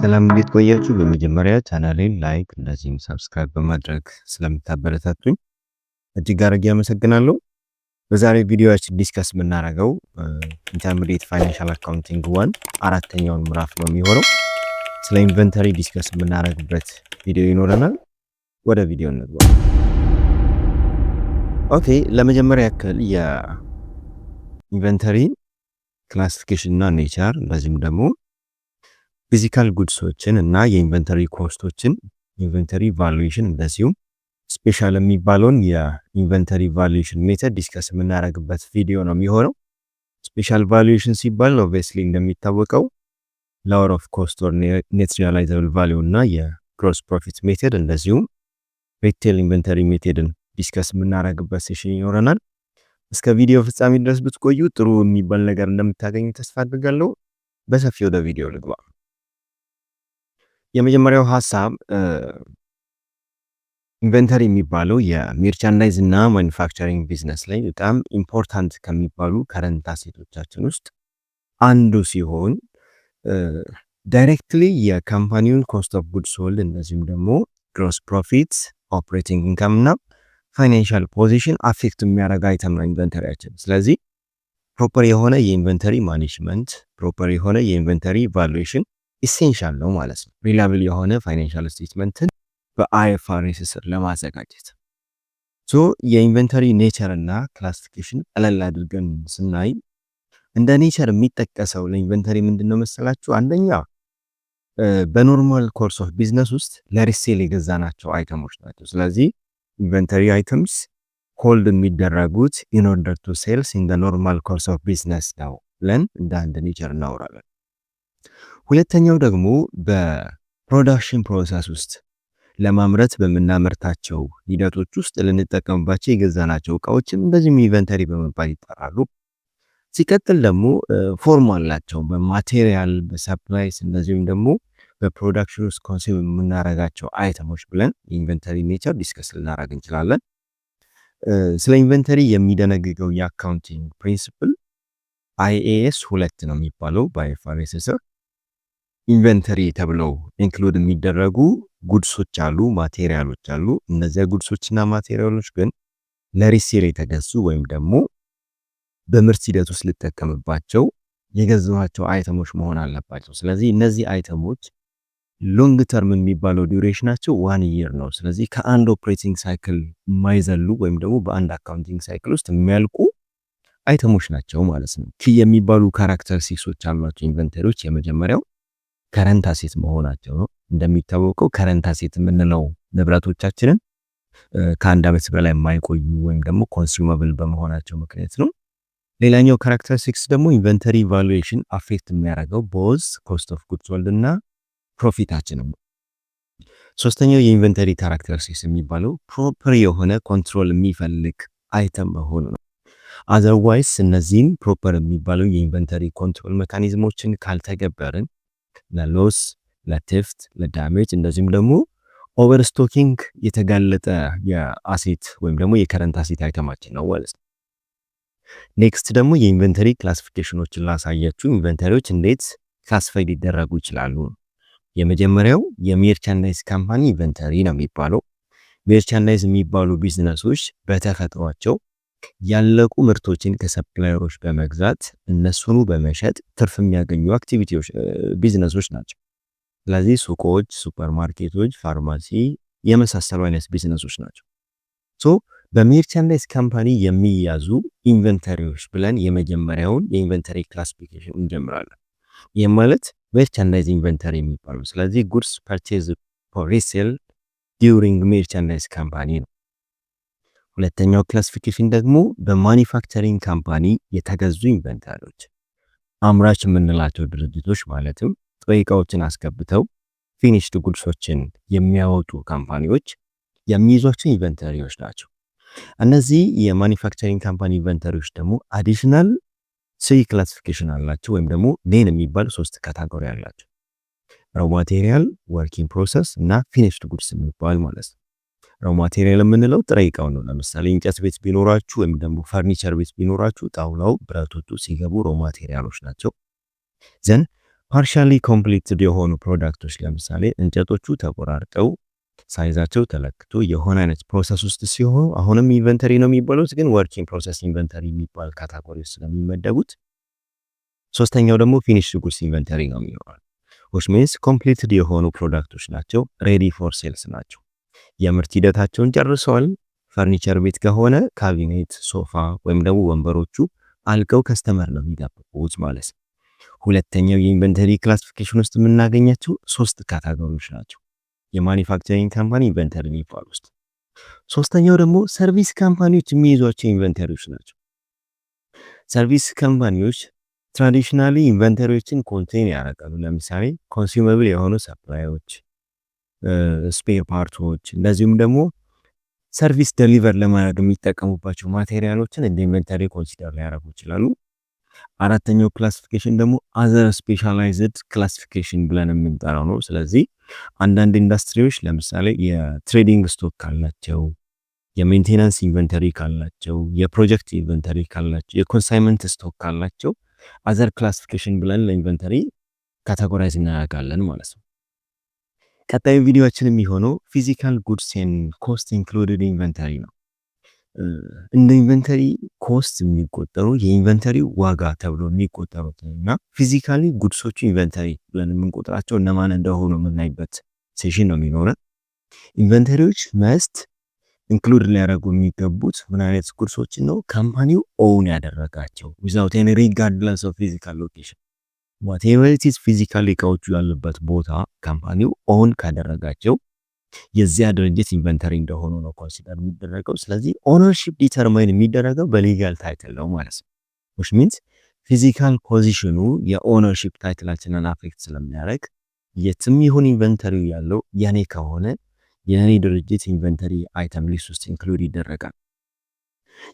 ሰላም፣ እንዴት ቆያችሁ? በመጀመሪያ ቻናሌን like እንደዚሁም subscribe በማድረግ ስለምታበረታቱኝ እጅግ አድርጌ አመሰግናለሁ። በዛሬ ቪዲዮአችን discuss የምናደርገው intermediate financial accounting 1 አራተኛውን ምዕራፍ ነው የሚሆነው። ስለ inventory discuss የምናደርግበት ቪዲዮ ይኖረናል። ወደ ቪዲዮ እንግባ። Okay፣ ለመጀመሪያ ያክል የ inventory classification እና nature፣ እንደዚሁም ደግሞ physical goods ኦችን እና የ inventory cost ኦችን፣ inventory valuation፣ እንደዚሁም special የሚባለውን የ inventory valuation method discuss የምናደርግበት ቪዲዮ ነው የሚሆነው። Special valuation ሲባል obviously እንደሚታወቀው lower of cost or net realizable value እና የ gross profit method፣ እንደዚሁም retail inventory method ን discuss የምናደርግበት session ይኖረናል። እስከ ቪዲዮ ፍጻሜ ድረስ ብትቆዩ ጥሩ የሚባል ነገር እንደምታገኙ ተስፋ አድርጋለሁ። በሰፊ ወደ ቪዲዮ ልግባ። የመጀመሪያው ሀሳብ inventory የሚባለው የ merchandise እና manufacturing business ላይ በጣም important ከሚባሉ current asset ኦቻችን ውስጥ አንዱ ሲሆን directly የ company ውን cost of good sold፣ እንደዚሁም ደግሞ gross profit፣ operating income እና financial position affect የሚያደርግ item ነው inventory ያችን። ስለዚህ proper የሆነ የ inventory management፣ proper የሆነ የ inventory valuation essential ነው ማለት ነው፣ reliable የሆነ financial statement ን በ IFRS ስር ለማዘጋጀት። So የ inventory nature እና classification ቀለል አድርገን ስናይ እንደ nature የሚጠቀሰው ለ inventory ምንድን ነው መሰላችሁ? አንደኛ በ normal course of business ውስጥ ለ resale የገዛናቸው item ኦች ናቸው። ስለዚህ inventory items hold የሚደረጉት in order to sales in normal course of business ነው ብለን እንደ አንድ nature እናወራለን። ሁለተኛው ደግሞ በ production process ውስጥ ለማምረት በምናመርታቸው ሂደቶች ውስጥ ልንጠቀምባቸው የገዛናቸው እቃዎችም እንደዚሁም inventory በመባል ይጠራሉ። ሲቀጥል ደግሞ form አላቸው፣ በ material፣ በ supplies፣ እንደዚሁም ደግሞ በ production ውስጥ consume የምናረጋቸው item ኦች ብለን የ inventory nature discuss ልናደርግ እንችላለን። ስለ inventory የሚደነግገው የ accounting principle IAS 2 ነው የሚባለው። በ IFRS ስር inventory ተብለው include የሚደረጉ goods ኦች አሉ፣ material ኦች አሉ። እነዚያ goods ኦችና material ኦች ግን ለ resale የተገዙ ወይም ደግሞ በምርት ሂደት ውስጥ ልጠቀምባቸው የገዛኋቸው item ኦች መሆን አለባቸው። ስለዚህ እነዚህ item ኦች long term የሚባለው duration ኣቸው one year ነው። ስለዚህ ከአንድ operating cycle የማይዘሉ ወይም ደግሞ በአንድ accounting cycle ውስጥ የሚያልቁ item ኦች ናቸው ማለት ነው። Key የሚባሉ characteristics ኦች አሏቸው inventory ዎች። የመጀመሪያው current asset መሆናቸው ነው። እንደሚታወቀው current asset የምንለው ንብረቶቻችንን ከአንድ ዓመት በላይ የማይቆዩ ወይም ደግሞ consumable በመሆናቸው ምክንያት ነው። ሌላኛው characteristics ደግሞ inventory valuation affect የሚያደርገው both cost of good sold እና profit ኣችን ነው። ሶስተኛው የ inventory characteristics የሚባለው proper የሆነ control የሚፈልግ item መሆኑ ነው። Otherwise እነዚህም proper የሚባለው የ inventory control mechanism ኦችን ካልተገበርን ለ loss፣ ለ theft፣ ለ damage፣ እንደዚሁም ደግሞ overstocking የተጋለጠ የ asset ወይም ደግሞ የ current asset item ኣችን ነው ማለት ነው። Next ደግሞ የ inventory classification ኦችን ላሳያችሁ። Inventory ዎች እንዴት classify ሊደረጉ ይችላሉ? የመጀመሪያው የ merchandise company inventory ነው የሚባለው። Merchandise የሚባሉ ቢዝነሶች በተፈጥሯቸው ያለቁ ምርቶችን ከ supplier ኦች በመግዛት እነሱኑ በመሸጥ ትርፍ የሚያገኙ activity ዎች፣ ቢዝነሶች ናቸው። ስለዚህ ሱቆች፣ ሱፐር ማርኬቶች፣ ፋርማሲ የመሳሰሉ አይነት ቢዝነሶች ናቸው። So በ merchandise company የሚያዙ inventory ዎች ብለን የመጀመሪያውን የ inventory classification እንጀምራለን። ይህም ማለት merchandise inventory የሚባለው፣ ስለዚህ goods purchase for resale during merchandise company ነው። ሁለተኛው classification ደግሞ በ manufacturing company የተገዙ inventory ዎች፣ አምራች የምንላቸው ድርጅቶች፣ ማለትም ጥሬ እቃዎችን አስገብተው finished goods ኦችን የሚያወጡ company ዎች የሚይዟቸው inventory ዎች ናቸው። እነዚህ የ manufacturing company inventory ዎች ደግሞ additional three classification አላቸው፣ ወይም ደግሞ main የሚባል ሶስት category አላቸው። Raw material፣ work in process እና finished goods የሚባል ማለት ነው። Raw material የምንለው ጥሬ እቃው ነው። ለምሳሌ እንጨት ቤት ቢኖራችሁ ወይም ደግሞ ፈርኒቸር ቤት ቢኖራችሁ ጣውላው፣ ብረቶቹ ሲገቡ raw material ኦች ናቸው። Then Partially completed የሆኑ product ኦች፣ ለምሳሌ እንጨቶቹ ተቆራርጠው size ኣቸው ተለክቶ የሆነ አይነት process ውስጥ ሲሆኑ አሁንም inventory ነው የሚባሉት፣ ግን work in process inventory የሚባል category ውስጥ ነው የሚመደቡት። ሶስተኛው ደግሞ finished goods inventory ነው የሚሆነው፣ which means completed የሆኑ product ኦች ናቸው፣ ready for sales ናቸው። የምርት ሂደታቸውን ጨርሰዋል። ፈርኒቸር ቤት ከሆነ ካቢኔት፣ ሶፋ ወይም ደግሞ ወንበሮቹ አልቀው customer ነው የሚጠብቁት ማለት ነው። ሁለተኛው የ inventory classification ውስጥ የምናገኛቸው ሶስት category ዎች ናቸው። የ manufacturing company inventory የሚባሉ ውስጥ። ሶስተኛው ደግሞ service company ዎች የሚይዟቸው inventory ዎች ናቸው። Service company ዎች traditionally inventory ዎችን contain ያደርጋሉ። ለምሳሌ consumable የሆኑ supply ዎች፣ spare part ኦች፣ እንደዚሁም ደግሞ service deliver ለማድረግ የሚጠቀሙባቸው material ኦችን እንደ inventory consider ሊያደርጉ ይችላሉ። አራተኛው classification ደግሞ other specialized classification ብለን የምንጠራው ነው። ስለዚህ አንዳንድ ኢንዱስትሪዎች ለምሳሌ የ trading stock ካላቸው፣ የ maintenance inventory ካላቸው፣ የ project inventory ካላቸው፣ የ consignment stock ካላቸው other classification ብለን ለ inventory categorize እናደርጋለን ማለት ነው። ቀጣዩ ቪዲዮአችን የሚሆነው physical goods and cost included inventory ነው። እንደ inventory cost የሚቆጠሩ፣ የ inventory ዋጋ ተብሎ የሚቆጠሩት እና physically goods ኦቹ inventory ብለን የምንቆጥራቸው እነማን እንደሆኑ የምናይበት session ነው የሚኖረን። Inventory ዎች must include ሊያደርጉ የሚገቡት ምን አይነት goods ኦችን ነው? Company ው own ያደረጋቸው without any regardless of physical location, whatever it is፣ physically እቃዎቹ ያሉበት ቦታ company ው own ካደረጋቸው የዚያ ድርጅት inventory እንደሆኑ ነው consider የሚደረገው። ስለዚህ ownership determine የሚደረገው በ legal title ነው ማለት ነው። Which means physical position ኑ የ ownership title ኣችንን affect ስለሚያደርግ የትም ይሁን inventory ው ያለው የኔ ከሆነ የኔ ድርጅት inventory item list ውስጥ include ይደረጋል።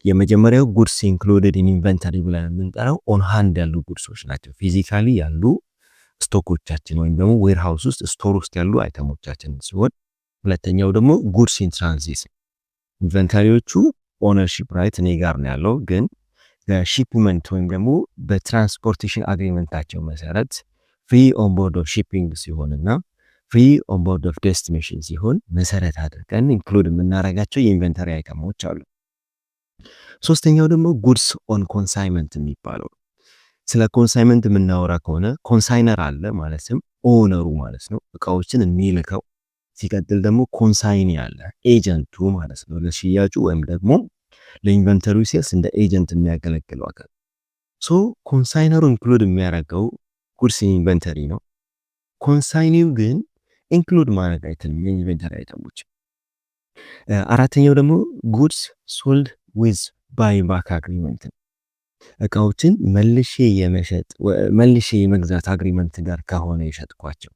የመጀመሪያው goods included in inventory ብለን የምንጠራው on hand ያሉ goods ኦች ናቸው። Physically ያሉ stock ኦቻችን ወይም ደግሞ warehouse ውስጥ፣ store ውስጥ ያሉ item ኦቻችን ሲሆን ሁለተኛው ደግሞ goods in transit። Inventory ዎቹ ownership right እኔ ጋር ነው ያለው፣ ግን በ shipment ወይም ደግሞ በ transportation agreement ኣቸው መሰረት free on board of shipping ሲሆንና free on board of destination ሲሆን መሰረት አድርገን include የምናደርጋቸው የ inventory item ኦች አሉ። ሶስተኛው ደግሞ goods on consignment የሚባለው። ስለ consignment የምናወራ ከሆነ consignor አለ፣ ማለትም owner ኡ ማለት ነው፣ እቃዎችን የሚልከው። ሲቀጥል ደግሞ consignee አለ፣ agent ኡ ማለት ነው፣ ለሽያጩ ወይም ደግሞ ለ inventory sales እንደ agent የሚያገለግለው አካል። So consignor ኡ include የሚያደርገው goods inventory ነው። Consignee ው ግን include ማድረግ አይችልም የ inventory item ኦች። አራተኛው ደግሞ goods sold with buy back agreement ነው። እቃዎችን መልሼ የመሸጥ፣ መልሼ የመግዛት agreement ጋር ከሆነ የሸጥኳቸው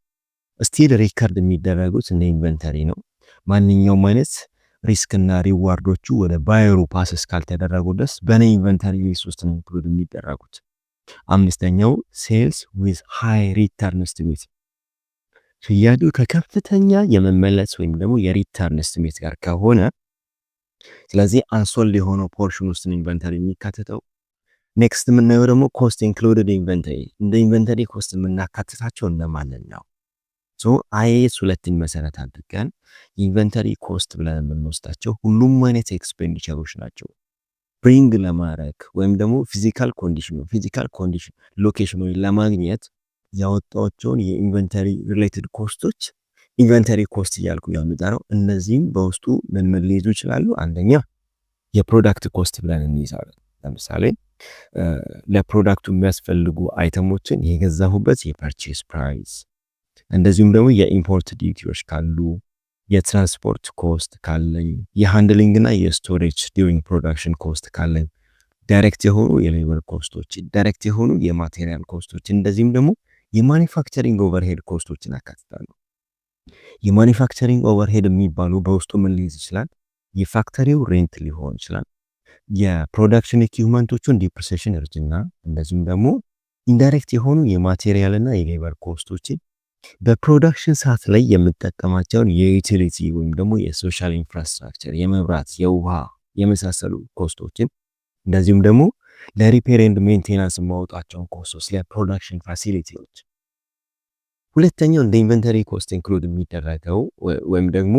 still record የሚደረጉት እንደ inventory ነው። ማንኛውም አይነት risk እና reward ኦቹ ወደ buyer ኡ pass እስካልተደረጉ ድረስ በእኔ inventory list ውስጥ ነው include የሚደረጉት። አምስተኛው sales with high return estimate፣ ሽያጩ ከከፍተኛ የመመለስ ወይም ደግሞ የ return estimate ጋር ከሆነ፣ ስለዚህ unsold የሆነው portion ውስጥ inventory የሚካተተው። Next የምናየው ደግሞ cost included inventory፣ እንደ inventory cost የምናካትታቸው እነማንን ነው? So IAS 2ን መሰረት አድርገን inventory cost ብለን የምንወስዳቸው ሁሉም አይነት expenditure ኦች ናቸው። Bring ለማድረግ ወይም ደግሞ physical condition ኑ physical condition location ኑን ለማግኘት ያወጣኋቸውን የ inventory related cost ኦች inventory cost እያልኩ የምጠራው። እነዚህም በውስጡ ምን ምን ሊይዙ ይችላሉ? አንደኛ የ product cost ብለን እንይዛለን። ለምሳሌ ለ product ኡ የሚያስፈልጉ item ኦችን የገዛሁበት የ purchase price፣ እንደዚሁም ደግሞ የ import duty ዎች ካሉ፣ የ transport cost ካለኝ፣ የ handling እና የ storage during production cost ካለኝ፣ direct የሆኑ የ labor cost ኦች፣ direct የሆኑ የ material cost ኦች፣ እንደዚሁም ደግሞ የ manufacturing overhead cost ኦችን አካትታሉ። የ manufacturing overhead የሚባሉ በውስጡ ምን ሊይዝ ይችላል? የ factory ው rent ሊሆን ይችላል። የ production equipment ኦቹን depreciation እርጅና፣ እንደዚሁም ደግሞ indirect የሆኑ የ material እና የ labor cost ኦችን፣ በ production ሰዓት ላይ የምጠቀማቸውን የ utility ወይም ደግሞ የ social infrastructure፣ የመብራት፣ የውሃ የመሳሰሉ cost ኦችን፣ እንደዚሁም ደግሞ ለ repair and maintenance የማወጣቸውን cost ኦች ለ production facility ዎች። ሁለተኛው እንደ inventory cost include የሚደረገው ወይም ደግሞ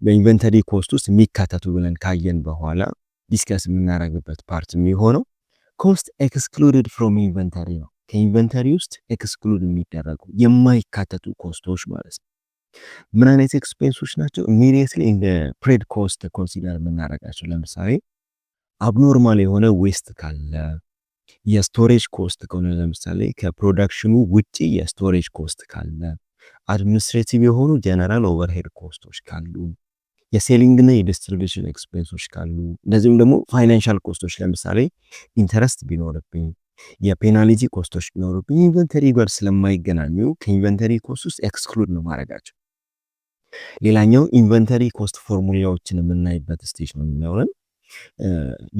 በ inventory cost ውስጥ የሚካተቱ ብለን ካየን በኋላ discuss የምናደርግበት part የሚሆነው cost excluded from inventory ነው። ከ inventory ውስጥ exclude የሚደረጉ፣ የማይካተቱ cost ኦች ማለት ነው። ምን አይነት expense ኦች ናቸው? Immediately እንደ period cost consider የምናደርጋቸው፣ ለምሳሌ abnormal የሆነ waste ካለ፣ የ storage cost ከሆነ፣ ለምሳሌ ከ production ኑ ውጪ የ storage cost ካለ፣ administrative የሆኑ general overhead cost ኦች ካሉ፣ የ selling እና የ distribution expense ኦች ካሉ፣ እንደዚሁም ደግሞ financial cost ኦች፣ ለምሳሌ interest ቢኖርብኝ፣ የ penalty cost ኦች ቢኖሩብኝ inventory ጋር ስለማይገናኙ ከ inventory cost ውስጥ exclude ነው ማድረጋቸው። ሌላኛው inventory cost formula ዎችን የምናይበት stage ነው የሚኖረን።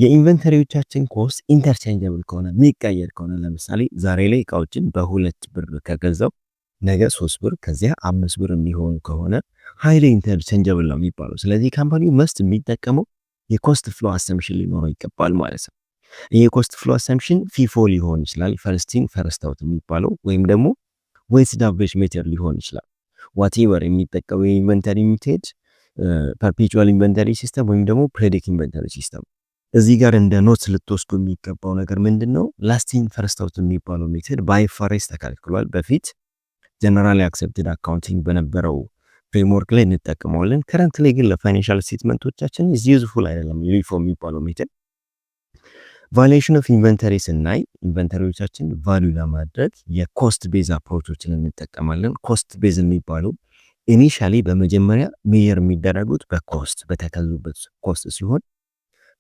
የ inventory ዎቻችን cost interchangeable ከሆነ፣ የሚቀየር ከሆነ፣ ለምሳሌ ዛሬ ላይ እቃዎችን በ2 ብር ከገዛው ነገ 3 ብር፣ ከዚያ 5 ብር የሚሆኑ ከሆነ highly interchangeable ነው የሚባለው። ስለዚህ company ው must የሚጠቀመው የ cost flow assumption ሊኖረው ይገባል ማለት ነው። ይህ የ cost flow assumption FIFO ሊሆን ይችላል፣ first in first out የሚባለው፣ ወይም ደግሞ weighted average method ሊሆን ይችላል። Whatever የሚጠቀመው የ inventory method፣ perpetual inventory system ወይም ደግሞ periodic inventory system። እዚህ ጋር እንደ note ልትወስዱ የሚገባው ነገር ምንድን ነው? Last in first out የሚባለው method በ IFRS ተከልክሏል። በፊት generally accepted accounting በነበረው framework ላይ እንጠቀመዋለን። Currently ግን ለ financial statement ኦቻችን useful አይደለም LIFO የሚባለው method። Valuation of inventory ስናይ inventory ዎቻችን value ለማድረግ የ cost base approach ኦችን እንጠቀማለን። Cost base የሚባሉ initially በመጀመሪያ measure የሚደረጉት በ cost፣ በተገዙበት cost ሲሆን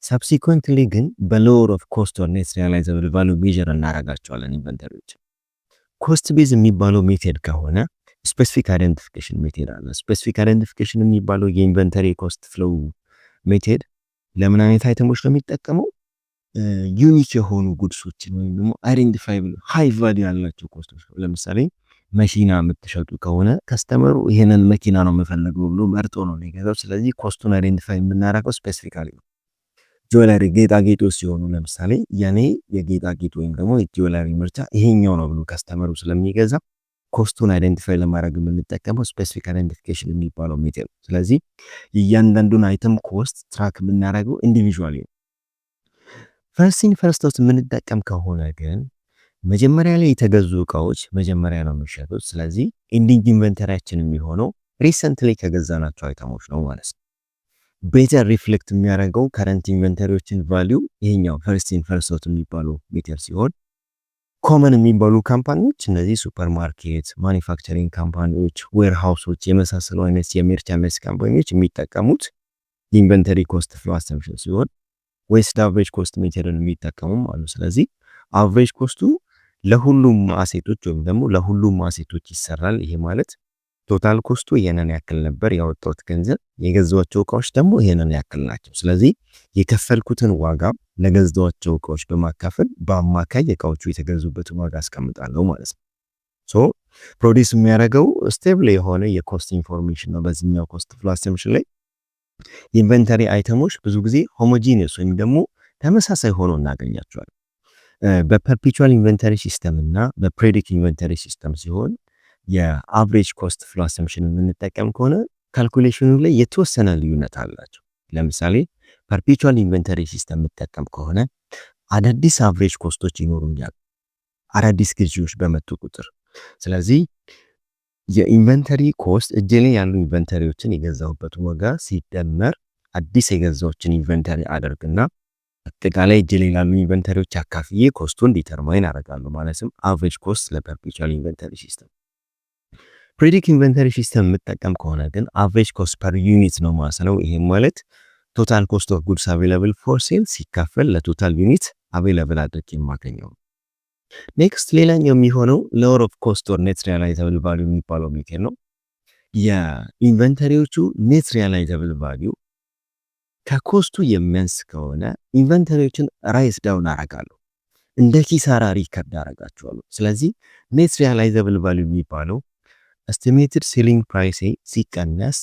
subsequently ግን በ lower of cost or net realizable value measure እናደርጋቸዋለን inventory ዎች። Cost base የሚባለው method ከሆነ specific identification method አለ። Specific identification የሚባለው የ inventory cost flow method ለምን አይነት item ኦች ነው የሚጠቀመው? Unique የሆኑ goods ኦችን ወይም ደግሞ identifiable high value ያላቸው cost ኦች ነው። ለምሳሌ መኪና የምትሸጡ ከሆነ customer ኡ ይሄንን መኪና ነው የምፈልገው ብሎ መርጦ ነው የሚገዛው። ስለዚህ cost ኡን identify የምናደርገው specifically ነው። Jewelry፣ ጌጣጌጦች ሲሆኑ ለምሳሌ የኔ የጌጣጌጥ ወይም ደግሞ የ jewelry ምርጫ ይሄኛው ነው ብሎ customer ኡ ስለሚገዛ cost ኡን identify ለማድረግ የምንጠቀመው specific identification የሚባለው method ነው። ስለዚህ እያንዳንዱን item cost track የምናደርገው individually ነው። First in first out የምንጠቀም ከሆነ ግን መጀመሪያ ላይ የተገዙ እቃዎች መጀመሪያ ነው የሚሸጡት። ስለዚህ ending inventory ያችን የሚሆነው recently ከገዛናቸው item ኦች ነው ማለት ነው። Better reflect የሚያደርገው current inventory ዎችን value ይሄኛው first in first out የሚባለው method ሲሆን common የሚባሉ company ዎች እነዚህ ሱፐር ማርኬት፣ manufacturing company ዎች፣ warehouse ኦች የመሳሰሉ አይነት የ merchandise company ዎች የሚጠቀሙት inventory cost flow assumption ሲሆን weighted average cost method ን የሚጠቀሙም አሉ። ስለዚህ average cost ኡ ለሁሉም asset ኦች ወይም ደግሞ ለሁሉም asset ኦች ይሰራል። ይሄ ማለት total cost ኡ ይሄንን ያክል ነበር ያወጣሁት ገንዘብ፣ የገዛኋቸው እቃዎች ደግሞ ይሄንን ያክል ናቸው። ስለዚህ የከፈልኩትን ዋጋ ለገዛኋቸው እቃዎች በማካፈል በአማካይ እቃዎቹ የተገዙበትን ዋጋ አስቀምጣለሁ ማለት ነው። So produce የሚያደርገው stable የሆነ የ cost information ነው። በዚህኛው cost flow assumption ላይ የ inventory item ኦች ብዙ ጊዜ homogeneous ወይም ደግሞ ተመሳሳይ ሆኖ እናገኛቸዋለን። በ perpetual inventory system እና በ periodic inventory system ሲሆን የ average cost flow assumption የምንጠቀም ከሆነ calculation ኑ ላይ የተወሰነ ልዩነት አላቸው። ለምሳሌ perpetual inventory system የምጠቀም ከሆነ አዳዲስ average cost ኦች ይኖሩኛል አዳዲስ ግዢዎች በመጡ ቁጥር። ስለዚህ የ inventory cost እጄ ላይ ያሉ inventory ዎችን የገዛሁበት ዋጋ ሲደመር አዲስ የገዛሁትን inventory አደርግና አጠቃላይ እጄ ላይ ላሉ inventory ዎች አካፍዬ cost ኡን determine አደርጋለሁ። ማለትም average cost ለ perpetual inventory system። Periodic inventory system የምጠቀም ከሆነ ግን average cost per unit ነው ማለት ነው። ይሄም ማለት total cost of goods available for sale ሲካፈል ለ total unit available አድርጌ የማገኘው። Next ሌላኛው የሚሆነው lower of cost or net realizable value የሚባለው method ነው። የ inventory ዎቹ net realizable value ከ cost ኡ የሚያንስ ከሆነ inventory ዎችን write down አረጋለሁ፣ እንደ ኪሳራ record አረጋቸዋለሁ። ስለዚህ net realizable value የሚባለው estimated selling price ሲቀነስ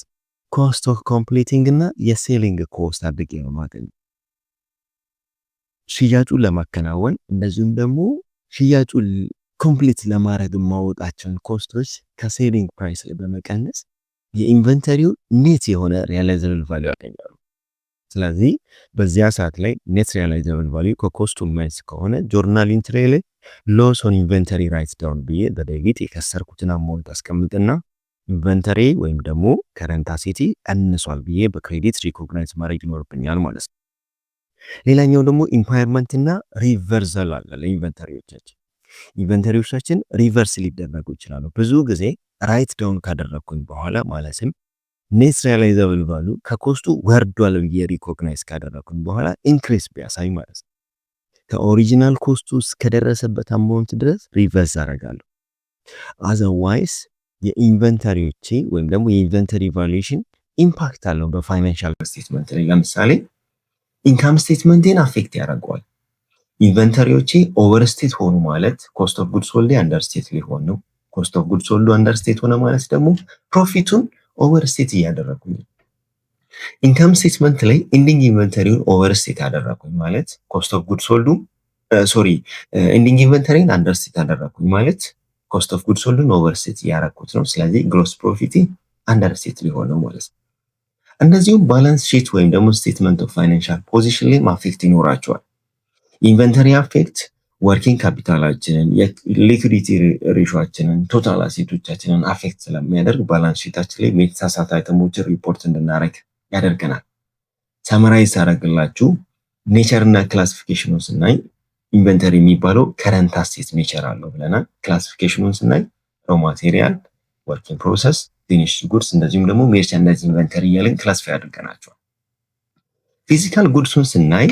cost of completing እና የ selling cost አድርጌ ነው ማገኘው። ሽያጩን ለማከናወን እንደዚሁም ደግሞ ሽያጩን Complete ለማድረግ የማወጣቸውን cost ኦች ከ selling price ላይ በመቀነስ የ inventory ው net የሆነ realizable value ያገኛሉ። ስለዚህ በዚያ ሰዓት ላይ net realizable value ከ cost ኡ የማያንስ ከሆነ journal entry ላይ loss on inventory write down ብዬ በ debit የከሰርኩትን amount አስቀምጥና inventory ወይም ደግሞ current asset ኤ ቀንሷል ብዬ በ credit recognize ማድረግ ይኖርብኛል ማለት ነው። ሌላኛው ደግሞ impairment እና reversal አለ ለ inventory ዎቻችን። Inventory ዎቻችን reverse ሊደረጉ ይችላሉ። ብዙ ጊዜ write down ካደረግኩኝ በኋላ፣ ማለትም net realizable value ከ cost ኡ ወርዷል ብዬ recognize ካደረግኩኝ በኋላ increase ቢያሳይ ማለት ነው፣ ከ original cost ኡ እስከደረሰበት amount ድረስ reverse አደርጋለሁ። Otherwise የ inventory ዎቼ ወይም ደግሞ የ inventory valuation impact አለው በ financial statement ላይ። ለምሳሌ income statement ኤን affect ያደርገዋል። Inventory ዎቼ overstate ሆኑ ማለት cost of good sold understate ሊሆን ነው። Cost of good sold ኡ understate ሆነ ማለት ደግሞ profit ኡን overstate እያደረኩኝ ነው። Income statement ላይ ending inventory ውን overstate ያደረኩኝ ማለት cost of good sold ኡ፣ sorry፣ ending inventory ን understate ያደረኩኝ ማለት cost of good sold ኡን overstate እያደረኩት ነው። ስለዚህ gross profit ኤ understate ሊሆን ነው ማለት ነው። እንደዚሁም balance sheet ወይም ደግሞ statement of financial position ላይ affect ይኖራቸዋል። Inventory affect working capital ኣችንን፣ የ liquidity ratio ኣችንን፣ total asset ኦቻችንን affect ስለሚያደርግ balance sheet ኣችን ላይ የተሳሳተ item ኦችን ሪፖርት እንድናደርግ ያደርገናል። Summarize ሳደርግላችሁ nature እና classification ኑን ስናይ inventory የሚባለው current asset nature አለው ብለናል። Classification ኑን ስናይ raw material፣ work in process፣ finished goods እንደዚሁም ደግሞ merchandise inventory እያልን classify አድርገናቸዋል። Physical goods ኡን ስናይ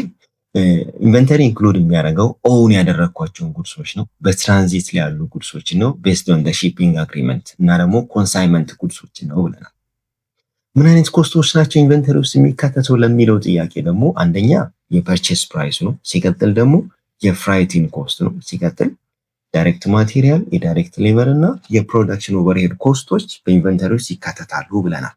inventory include የሚያደርገው own ያደረግኳቸውን goods ኦች ነው። በትራንዚት ላይ ያሉ goods ኦችን ነው። Based on shipping agreement እና ደግሞ consignment goods ኦችን ነው ብለናል። ምን አይነት cost ኦች ናቸው inventory ውስጥ የሚካተተው ለሚለው ጥያቄ ደግሞ አንደኛ የ purchase price ነው። ሲቀጥል ደግሞ የ freighting cost ነው። ሲቀጥል direct material፣ የ direct labor እና የ production overhead cost ኦች በ inventory ውስጥ ይካተታሉ ብለናል።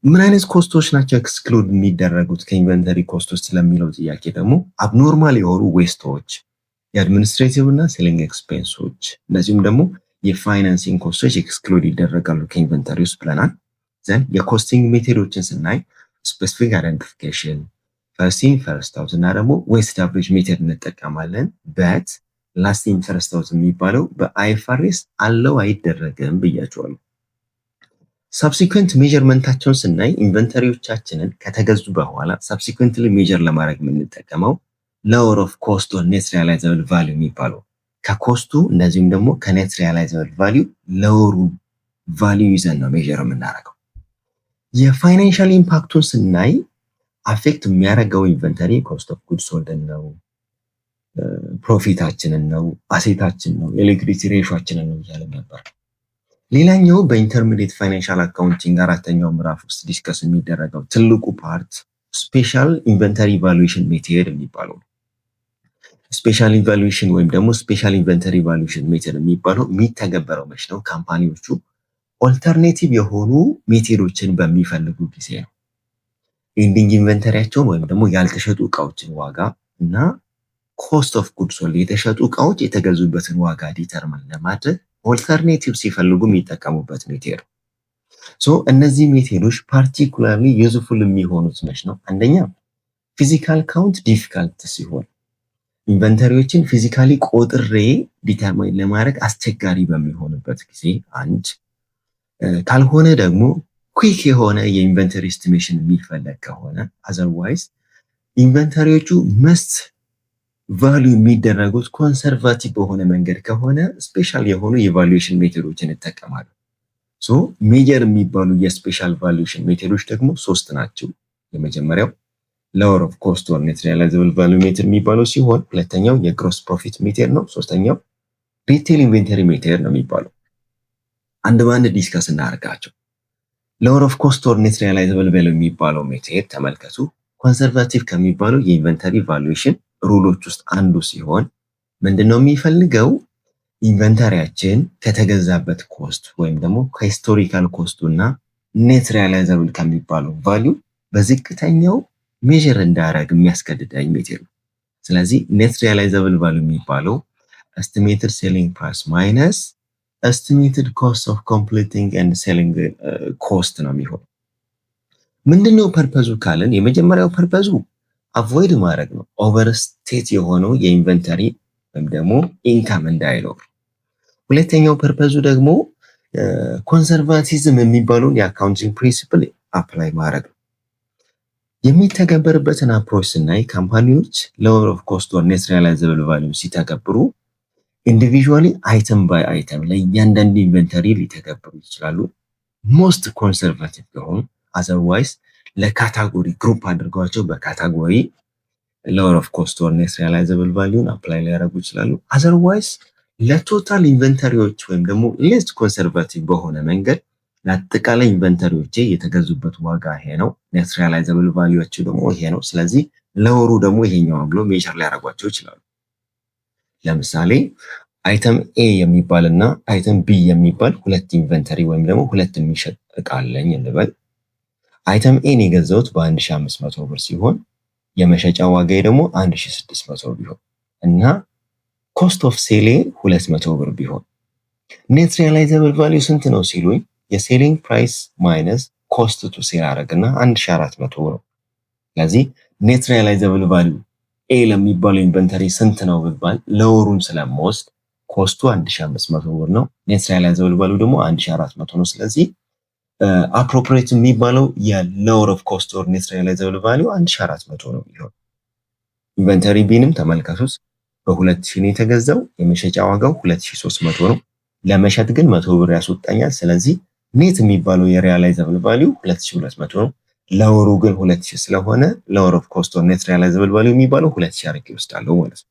ምን አይነት cost ኦች ናቸው exclude የሚደረጉት ከ inventory cost ኦች ስለሚለው ጥያቄ ደግሞ abnormal የሆኑ waste ኦች፣ የ administrative እና selling expense ኦች እንደዚሁም ደግሞ የ financing cost ኦች exclude ይደረጋሉ ከ inventory ውስጥ ብለናል። Then የ costing method ኦችን ስናይ specific identification፣ first in first out እና ደግሞ weighted average method እንጠቀማለን። But last in first out የሚባለው በ IFRS allow አይደረግም ብያቸዋለሁ። Subsequent measurement ኣቸውን ስናይ inventory ዎቻችንን ከተገዙ በኋላ subsequently measure ለማድረግ የምንጠቀመው lower of cost or net realizable value የሚባለው ከ cost ኡ እንደዚሁም ደግሞ ከ net realizable value lower ኡ value ይዘን ነው measure የምናደርገው። የ financial impact ኡን ስናይ affect የሚያደርገው inventory cost of good sold ን ነው፣ profit ኣችንን ነው፣ asset ኣችን ነው፣ የ liquidity ratio ኣችንን ነው እያለን ነበር። ሌላኛው በ intermediate financial accounting አራተኛው ምዕራፍ ውስጥ discuss የሚደረገው ትልቁ part special inventory valuation method የሚባለው ነው። Special valuation ወይም ደግሞ special inventory valuation method የሚባለው የሚተገበረው መች ነው? Company ዎቹ alternative የሆኑ method ኦችን በሚፈልጉ ጊዜ ነው። Ending inventory ያቸውን ወይም ደግሞ ያልተሸጡ እቃዎችን ዋጋ እና cost of good sold፣ የተሸጡ እቃዎች የተገዙበትን ዋጋ determine ለማድረግ alternative ሲፈልጉ የሚጠቀሙበት method ነው። So እነዚህ method ኦች particularly useful የሚሆኑት መች ነው? አንደኛ physical count difficult ሲሆን፣ inventory ዎችን physically ቆጥሬ determine ለማድረግ አስቸጋሪ በሚሆንበት ጊዜ አንድ፣ ካልሆነ ደግሞ quick የሆነ የ inventory estimation የሚፈለግ ከሆነ፣ otherwise inventory ዎቹ must value የሚደረጉት conservative በሆነ መንገድ ከሆነ special የሆኑ የ valuation method ኦችን እጠቀማለሁ። So major የሚባሉ የ special valuation method ኦች ደግሞ ሶስት ናቸው። የመጀመሪያው lower of cost or net realizable value method የሚባለው ሲሆን ሁለተኛው የ gross profit method ነው። ሶስተኛው retail inventory method ነው የሚባለው። አንድ በአንድ discuss እናደርጋቸው። Lower of cost or net realizable value የሚባለው method ተመልከቱ። Conservative ከሚባለው የ inventory valuation rule ኦች ውስጥ አንዱ ሲሆን ምንድነው የሚፈልገው? Inventory ያችን ከተገዛበት cost ወይም ደግሞ ከ historical cost ኡ እና net realizable ከሚባለው value በዝቅተኛው measure እንዳደረግ የሚያስገድደኝ method ነው። ስለዚህ net realizable value የሚባለው Estimated selling price minus estimated cost of completing and selling cost ነው የሚሆነው። ምንድነው purpose ኡ ካልን የመጀመሪያው purpose ኡ avoid ማድረግ ነው፣ overstate የሆነው የ inventory ወይም ደግሞ income እንዳይኖር። ሁለተኛው purpose ኡ ደግሞ conservatism የሚባለውን የ accounting principle apply ማድረግ ነው። የሚተገበርበትን approach ስናይ company ዎች lower of cost or net realizable value ሲተገብሩ individually item by item ለእያንዳንዱ inventory ሊተገብሩ ይችላሉ። Most conservative ከሆኑ otherwise ለ category group አድርገዋቸው በ category lower of cost or net realizable value ን apply ሊያደርጉ ይችላሉ። Otherwise ለ total inventory ዎች ወይም ደግሞ less conservative በሆነ መንገድ ለአጠቃላይ inventory ዎቼ የተገዙበት ዋጋ ይሄ ነው፣ net realizable value ዎቹ ደግሞ ይሄ ነው። ስለዚህ lower ኡ ደግሞ ይሄኛው ብሎ measure ሊያደርጓቸው ይችላሉ። ለምሳሌ item A የሚባል እና item B የሚባል ሁለት inventory ወይም ደግሞ ሁለት የሚሸጥ እቃ አለኝ እንበል። Item A ን የገዛሁት በ1500 ብር ሲሆን የመሸጫ ዋጋዬ ደግሞ 1600 ቢሆን እና cost of sale ኤ 200 ብር ቢሆን net realizable value ስንት ነው ሲሉኝ የ selling price minus cost to sell አረግና 1400 ነው። ስለዚህ net realizable value A ለሚባለው inventory ስንት ነው ብባል lower ኡን ስለምወስድ cost ኡ 1500 ብር ነው። Net realizable value ደግሞ 1400 ነው። ስለዚህ appropriate የሚባለው የ lower of cost or net realizable value 1400 ነው የሚሆን። Inventory B ንም ተመልከቱት። በ2000 ነው የተገዛው። የመሸጫ ዋጋው 2300 ነው። ለመሸጥ ግን 100 ብር ያስወጣኛል። ስለዚህ net የሚባለው የ realizable value 2200 ነው። Lower ኡ ግን 2000 ስለሆነ lower of cost or net realizable value የሚባለው 2000 አድርጌ እወስዳለሁ ማለት ነው።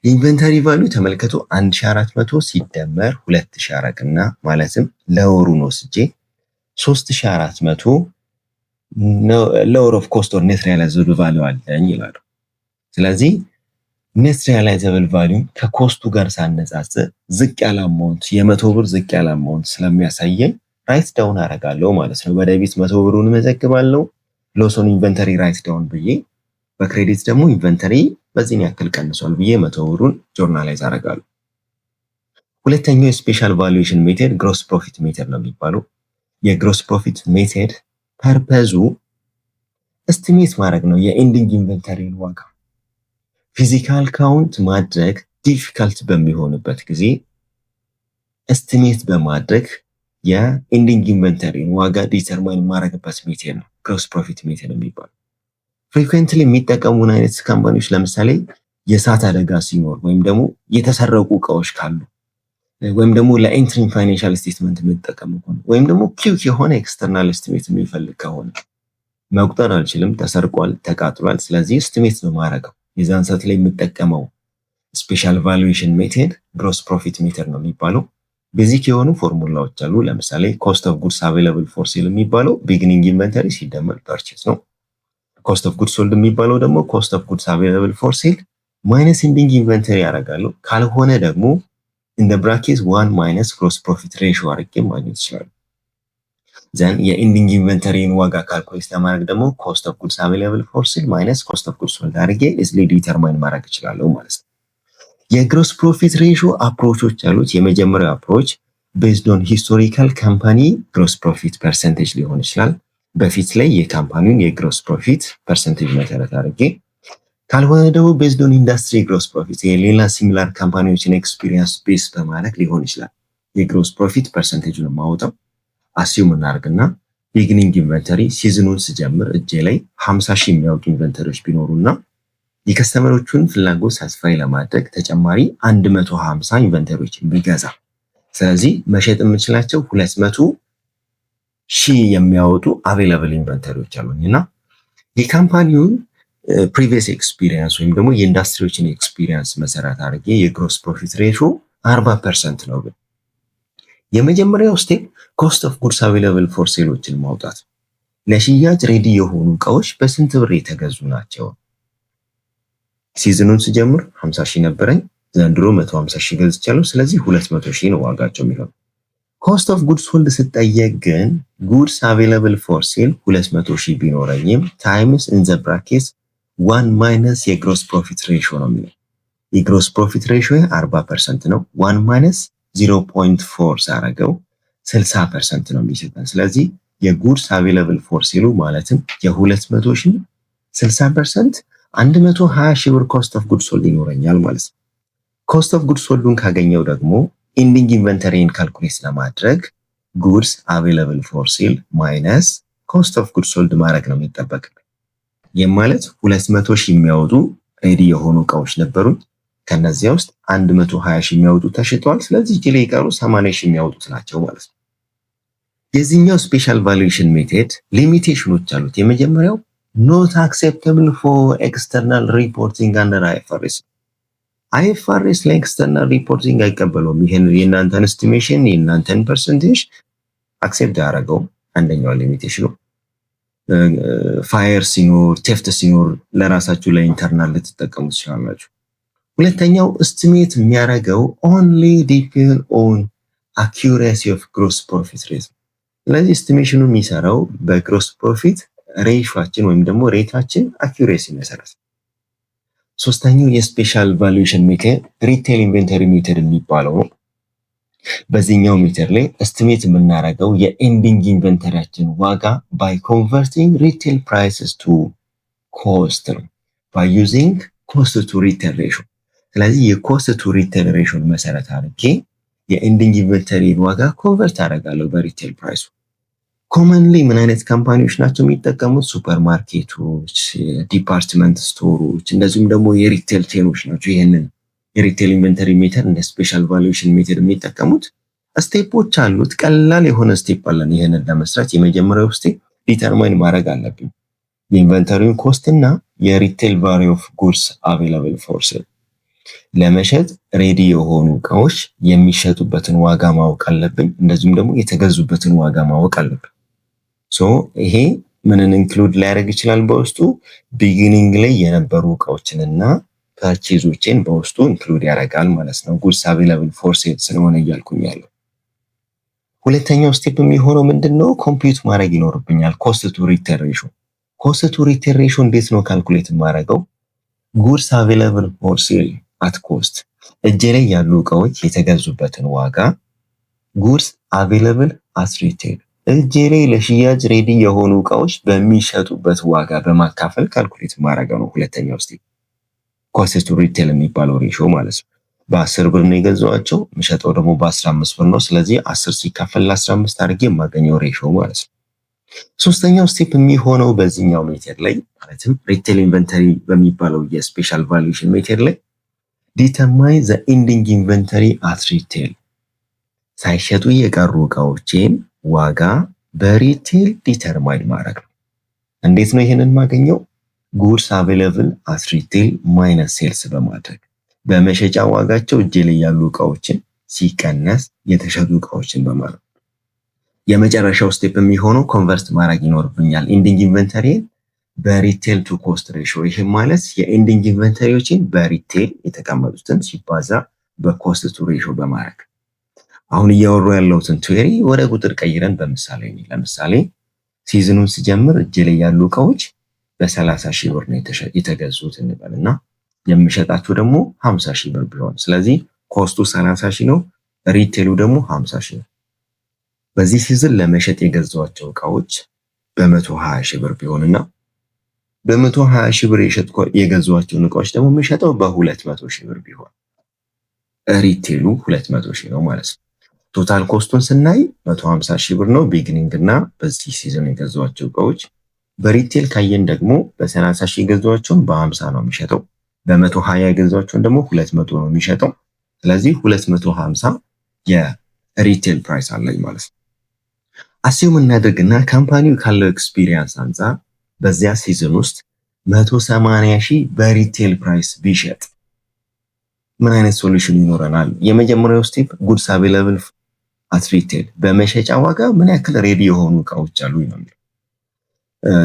የ inventory value ተመልከቱ፣ 1400 ሲደመር 2000 አረግና ማለትም lower ኡን ወስጄ 3400 lower of cost or net realizable value አለኝ ይላሉ። ስለዚህ net realizable value ከ cost ኡ ጋር ሳነጻጽር ዝቅ ያለ amount፣ የ100 ብር ዝቅ ያለ amount ስለሚያሳየኝ write down አረጋለሁ ማለት ነው። በ debit 100 ብሩን እመዘግባለሁ፣ loss on inventory write down ብዬ፣ በ credit ደግሞ inventory በዚህን ያክል ቀንሷል ብዬ 100 ብሩን journalize አረጋለሁ። ሁለተኛው የ special valuation method gross profit method ነው የሚባለው። የ gross profit method purpose ኡ estimate ማድረግ ነው የ ending inventory ን ዋጋ። Physical count ማድረግ difficult በሚሆንበት ጊዜ estimate በማድረግ የ ending inventory ን ዋጋ determine የማደርግበት method ነው gross profit method የሚባለው። Frequently የሚጠቀሙን አይነት company ዎች ለምሳሌ የእሳት አደጋ ሲኖር ወይም ደግሞ የተሰረቁ እቃዎች ካሉ ወይም ደግሞ ለ interim financial statement የምጠቀም ከሆነ ወይም ደግሞ quick የሆነ external estimate የሚፈልግ ከሆነ፣ መቁጠር አልችልም፣ ተሰርቋል፣ ተቃጥሏል። ስለዚህ estimate ነው ማድረገው። የዛን ሰዓት ላይ የምጠቀመው special valuation method gross profit method ነው የሚባለው። Basic የሆኑ ፎርሙላዎች አሉ። ለምሳሌ cost of goods available for sale የሚባለው beginning inventory ሲደመር purchase ነው። Cost of goods sold የሚባለው ደግሞ cost of goods available for sale minus ending inventory ያደርጋሉ። ካልሆነ ደግሞ in bracket one minus gross profit ratio አድርጌ ማግኘት ይችላሉ። Then የ ending inventory ን ዋጋ calculate ለማድረግ ደግሞ cost of goods available for sale minus cost of goods sold አድርጌ easily determine ማድረግ እችላለሁ ማለት ነው። የ gross profit ratio approach ኦች አሉት። የመጀመሪያው approach based on historical company gross profit percentage ሊሆን ይችላል። በፊት ላይ የ company ውን የ gross profit percentage መሰረት አድርጌ፣ ካልሆነ ደግሞ based on industry gross profit፣ የሌላ similar company ዎችን experience base በማድረግ ሊሆን ይችላል። የ gross profit percentage ኡን የማወጣው assume እናደርግና beginning inventory season ኡን ስጀምር እጄ ላይ 50 ሺህ የሚያወጡ inventory ዎች ቢኖሩና የ customer ኦቹን ፍላጎት satisfy ለማድረግ ተጨማሪ 150 inventory ዎችን ቢገዛ፣ ስለዚህ መሸጥ የምችላቸው 200 ሺህ የሚያወጡ available inventory ዎች አሉኝ እና የ company ውን previous experience ወይም ደግሞ የ industry ዎችን experience መሰረት አድርጌ የ gross profit ratio 40% ነው። ግን የመጀመሪያው step cost of goods available for sale ኦችን ማውጣት። ለሽያጭ ready የሆኑ እቃዎች በስንት ብር የተገዙ ናቸው? Season ኡን ስጀምር 50 ሺህ ነበረኝ። ዘንድሮ 150 ሺህ ገዝቻለሁ። ስለዚህ 200 ሺህ ነው ዋጋቸው የሚሆነው። Cost of goods sold ስጠየቅ ግን goods available for sale 200 ሺህ ቢኖረኝም times in the bracket one minus የ gross profit ratio ነው የሚለው። የ gross profit ratio 40% ነው። 1 minus 0.4 ሳረገው 60% ነው የሚሰጠን። ስለዚህ የ goods available for sale ኡ ማለትም የ200 ሺህ 60% 120 ሺህ ብር cost of good sold ይኖረኛል ማለት ነው። Cost of good sold ኡን ካገኘው ደግሞ ending inventory ን calculate ለማድረግ goods available for sale minus cost of good sold ማድረግ ነው የሚጠበቅብኝ። ይህም ማለት 200 ሺህ የሚያወጡ ready የሆኑ እቃዎች ነበሩኝ። ከነዚያ ውስጥ 120 ሺህ የሚያወጡ ተሽጠዋል። ስለዚህ እጄ ላይ የቀሩ 80 ሺህ የሚያወጡት ናቸው ማለት ነው። የዚህኛው special valuation method limitation ኖች አሉት። የመጀመሪያው not acceptable for external reporting under IFRS። IFRS ለ external reporting አይቀበለውም። ይህን የእናንተን estimation፣ የእናንተን percentage accept አያደርገውም። አንደኛው limitation ኑ። Fire ሲኖር፣ theft ሲኖር ለራሳችሁ ለ internal ልትጠቀሙ ትችላላችሁ። ሁለተኛው estimate የሚያደርገው only depend on accuracy of gross profit rate። ስለዚህ estimation ኑ የሚሰራው በ gross profit ratio ኣችን ወይም ደግሞ rate ኣችን accuracy መሰረት። ሶስተኛው የ special valuation method retail inventory method የሚባለው ነው። በዚህኛው method ላይ estimate የምናደርገው የ ending inventory ያችን ዋጋ by converting retail prices to cost ነው፣ by using cost to retail ratio። ስለዚህ የ cost to retail ratio ን መሰረት አድርጌ የ ending inventory ን ዋጋ convert አደርጋለሁ በ retail price ኡ። Commonly ምን አይነት company ዎች ናቸው የሚጠቀሙት? ሱፐር ማርኬቶች፣ department store ኦች፣ እንደዚሁም ደግሞ የ retail chain ኖች ናቸው ይህንን የ retail inventory method እንደ special valuation method የሚጠቀሙት። Step ኦች አሉት። ቀላል የሆነ step አለን ይህንን ለመስራት። የመጀመሪያው step determine ማድረግ አለብኝ የ inventory ውን cost እና የ retail value of goods available for sale፣ ለመሸጥ ready የሆኑ እቃዎች የሚሸጡበትን ዋጋ ማወቅ አለብኝ። እንደዚሁም ደግሞ የተገዙበትን ዋጋ ማወቅ አለብኝ። So ይሄ ምንን include ሊያደርግ ይችላል? በውስጡ beginning ላይ የነበሩ እቃዎችንና purchase ኦችን በውስጡ include ያደርጋል ማለት ነው። Goods available for sale ስለሆነ እያልኩኝ ያለው። ሁለተኛው step የሚሆነው ምንድን ነው? Compute ማድረግ ይኖርብኛል። Cost to retail ratio። Cost to retail ratio እንዴት ነው calculate የማደርገው? Goods available for sale at cost፣ እጄ ላይ ያሉ እቃዎች የተገዙበትን ዋጋ፣ goods available at retail፣ እጄ ላይ ለሽያጭ ready የሆኑ እቃዎች በሚሸጡበት ዋጋ በማካፈል calculate ማድረግ ነው። ሁለተኛው step cost to retail የሚባለው ratio ማለት ነው። በ10 ብር ነው የገዛኋቸው፣ የምሸጠው ደግሞ በ15 ብር ነው። ስለዚህ 10 ሲካፈል ለ15 አድርጌ የማገኘው ratio ማለት ነው። ሶስተኛው step የሚሆነው በዚህኛው method ላይ፣ ማለትም retail inventory በሚባለው የ special valuation method ላይ፣ determine the ending inventory at retail፣ ሳይሸጡ የቀሩ እቃዎችን ዋጋ በ retail determine ማድረግ ነው። እንዴት ነው ይህንን ማገኘው? Goods available at retail minus sales በማድረግ፣ በመሸጫ ዋጋቸው እጄ ላይ ያሉ እቃዎችን ሲቀነስ የተሸጡ እቃዎችን በማድረግ። የመጨረሻው step የሚሆነው convert ማድረግ ይኖርብኛል ending inventory በ retail to cost ratio። ይህም ማለት የ ending inventory ዎችን በ retail የተቀመጡትን ሲባዛ በ cost to ratio በማድረግ። አሁን እያወሩ ያለሁትን theory ወደ ቁጥር ቀይረን በምሳሌ፣ ለምሳሌ season ኑን ስጀምር እጄ ላይ ያሉ እቃዎች በ30 ሺህ ብር ነው የተገዙት እንበል እና የምሸጣቸው ደግሞ 50 ሺህ ብር ቢሆን፣ ስለዚህ cost ኡ 30 ሺህ ነው፣ retail ኡ ደግሞ 50 ሺህ ነው። በዚህ season ለመሸጥ የገዛኋቸው እቃዎች በ120 ሺህ ብር ቢሆንና በ120 ሺህ ብር የገዛኋቸውን እቃዎች ደግሞ የምሸጠው በ200 ሺህ ብር ቢሆን፣ retail ኡ 200 ሺህ ነው ማለት ነው። Total cost ኡን ስናይ 150 ሺህ ብር ነው beginning እና በዚህ season የገዛኋቸው እቃዎች። በ retail ካየን ደግሞ በ30 ሺህ የገዛኋቸውን በ50 ነው የሚሸጠው። በ120 የገዛኋቸውን ደግሞ 200 ነው የሚሸጠው። ስለዚህ 250 የ retail price አለኝ ማለት ነው። Assume እናድርግና company ው ካለው experience አንጻር በዚያ season ውስጥ 180 ሺህ በ retail price ቢሸጥ ምን አይነት solution ይኖረናል? የመጀመሪያው step goods available at retail፣ በመሸጫ ዋጋ ምን ያክል ready የሆኑ እቃዎች አሉ ነው የሚለው።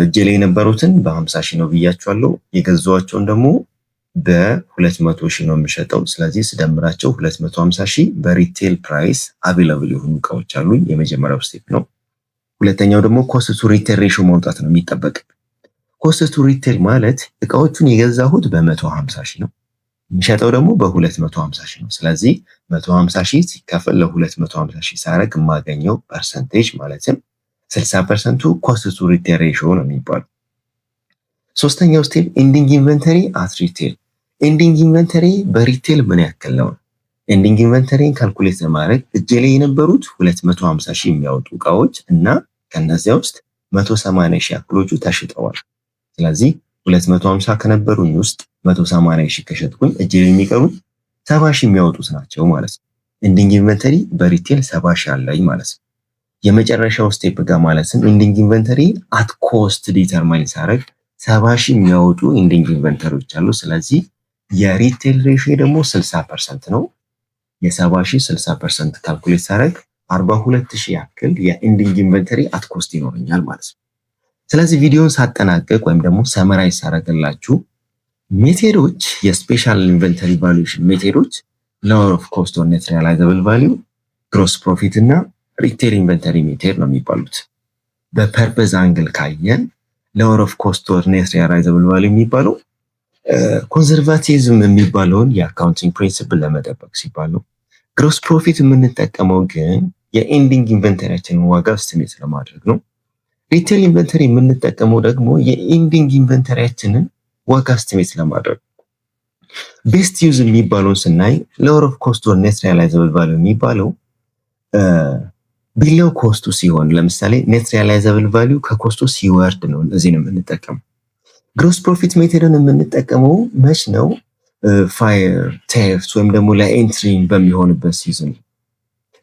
እጄ ላይ የነበሩትን በ50 ሺህ ነው ብያቸዋለሁ። የገዛኋቸውን ደግሞ በ200 ሺህ ነው የምሸጠው። ስለዚህ ስደምራቸው 250 ሺህ በ retail price available የሆኑ እቃዎች አሉኝ። የመጀመሪያው step ነው። ሁለተኛው ደግሞ cost to retail ratio ማውጣት ነው የሚጠበቅ። Cost to retail ማለት እቃዎቹን የገዛሁት በ150 ሺህ ነው። የሚሸጠው ደግሞ በ250 ሺህ ነው። ስለዚህ 150 ሺህ ሲካፈል ለ250 ሺህ ሳረግ የማገኘው percentage ማለትም 60% ኡ cost to retail ratio ነው የሚባለው። ሶስተኛው step ending inventory at retail። Ending inventory በ retail ምን ያክል ነው? Ending inventory ን calculate ለማድረግ እጄ ላይ የነበሩት 250 ሺህ የሚያወጡ እቃዎች እና ከነዚያ ውስጥ 180 ሺህ ያክሎቹ ተሽጠዋል። ስለዚህ 250 ከነበሩኝ ውስጥ 180 ሺህ ከሸጥኩኝ እጄ ላይ የሚቀሩት 70 ሺህ የሚያወጡት ናቸው ማለት ነው። Ending inventory በ retail 70 ሺህ አለኝ ማለት ነው። የመጨረሻው step ጋር ማለትም ending inventory at cost determine ሳደርግ 70 ሺህ የሚያወጡ ending inventory ዎች አሉ። ስለዚህ የ retail ratio ደግሞ 60% ነው። የ70 ሺህ 60% calculate ሳደርግ 42 ሺህ ያክል የ ending inventory at cost ይኖረኛል ማለት ነው። ስለዚህ ቪዲዮን ሳጠናቅቅ ወይም ደግሞ summarize ሳደርግላችሁ method ኦች የ special inventory valuation method ኦች lower of cost or net realizable value፣ gross profit እና retail inventory method ነው የሚባሉት። በ purpose angle ካየን lower of cost or net realizable value የሚባለው conservatism የሚባለውን የ accounting principle ለመጠበቅ ሲባል ነው። Gross profit የምንጠቀመው ግን የ ending inventory ያችንን ዋጋ estimate ለማድረግ ነው። Retail inventory የምንጠቀመው ደግሞ የ ending inventory ያችንን ዋጋ estimate ለማድረግ። Best use የሚባለውን ስናይ lower of cost or net realizable value የሚባለው below cost ኡ ሲሆን፣ ለምሳሌ net realizable value ከ cost ኡ ሲወርድ ነው እዚህ ነው የምንጠቀመው። Gross profit method ን የምንጠቀመው መች ነው? Fire፣ theft ወይም ደግሞ ለ entry በሚሆንበት season።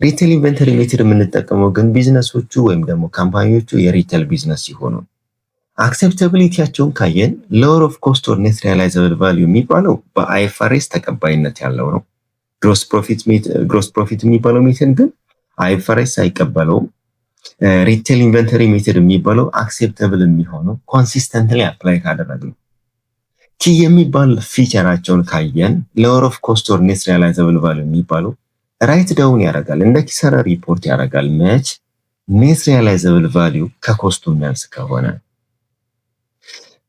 Retail inventory method የምንጠቀመው ግን ቢዝነሶቹ ወይም ደግሞ company ዎቹ የ retail business ሲሆኑ። Acceptability ያቸውን ካየን lower of cost or net realizable value የሚባለው በ IFRS ተቀባይነት ያለው ነው። Gross profit የሚባለው method ግን IFRS አይቀበለውም። Retail inventory method የሚባለው acceptable የሚሆነው consistently apply ካደረግነው። Key የሚባል feature ኣቸውን ካየን lower of cost or net realizable value የሚባለው write down ያደርጋል፣ እንደ ኪሳራ ሪፖርት ያደርጋል። መች? Net realizable value ከ cost ኡ የሚያንስ ከሆነ።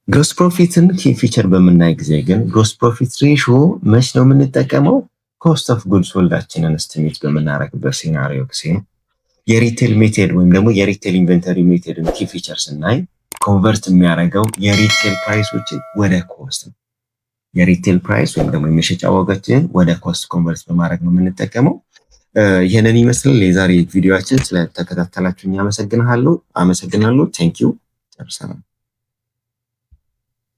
Gross profit ን key feature በምናይ ጊዜ ግን gross profit ratio መች ነው የምንጠቀመው? Cost of good sold ኣችንን estimate በምናደርግበት scenario ጊዜ ነው። የ retail method ወይም ደግሞ የ retail inventory method ን key feature ስናይ convert የሚያደርገው የ retail price ኦችን ወደ cost ነው። የ retail price ወይም ደግሞ የመሸጫ ዋጋችንን ወደ cost convert በማድረግ ነው የምንጠቀመው። ይህንን ይመስላል የዛሬ ቪዲዮአችን። ስለተከታተላችሁ አመሰግናለሁ። አመሰግናለሁ። Thank you። ጨርሰናል።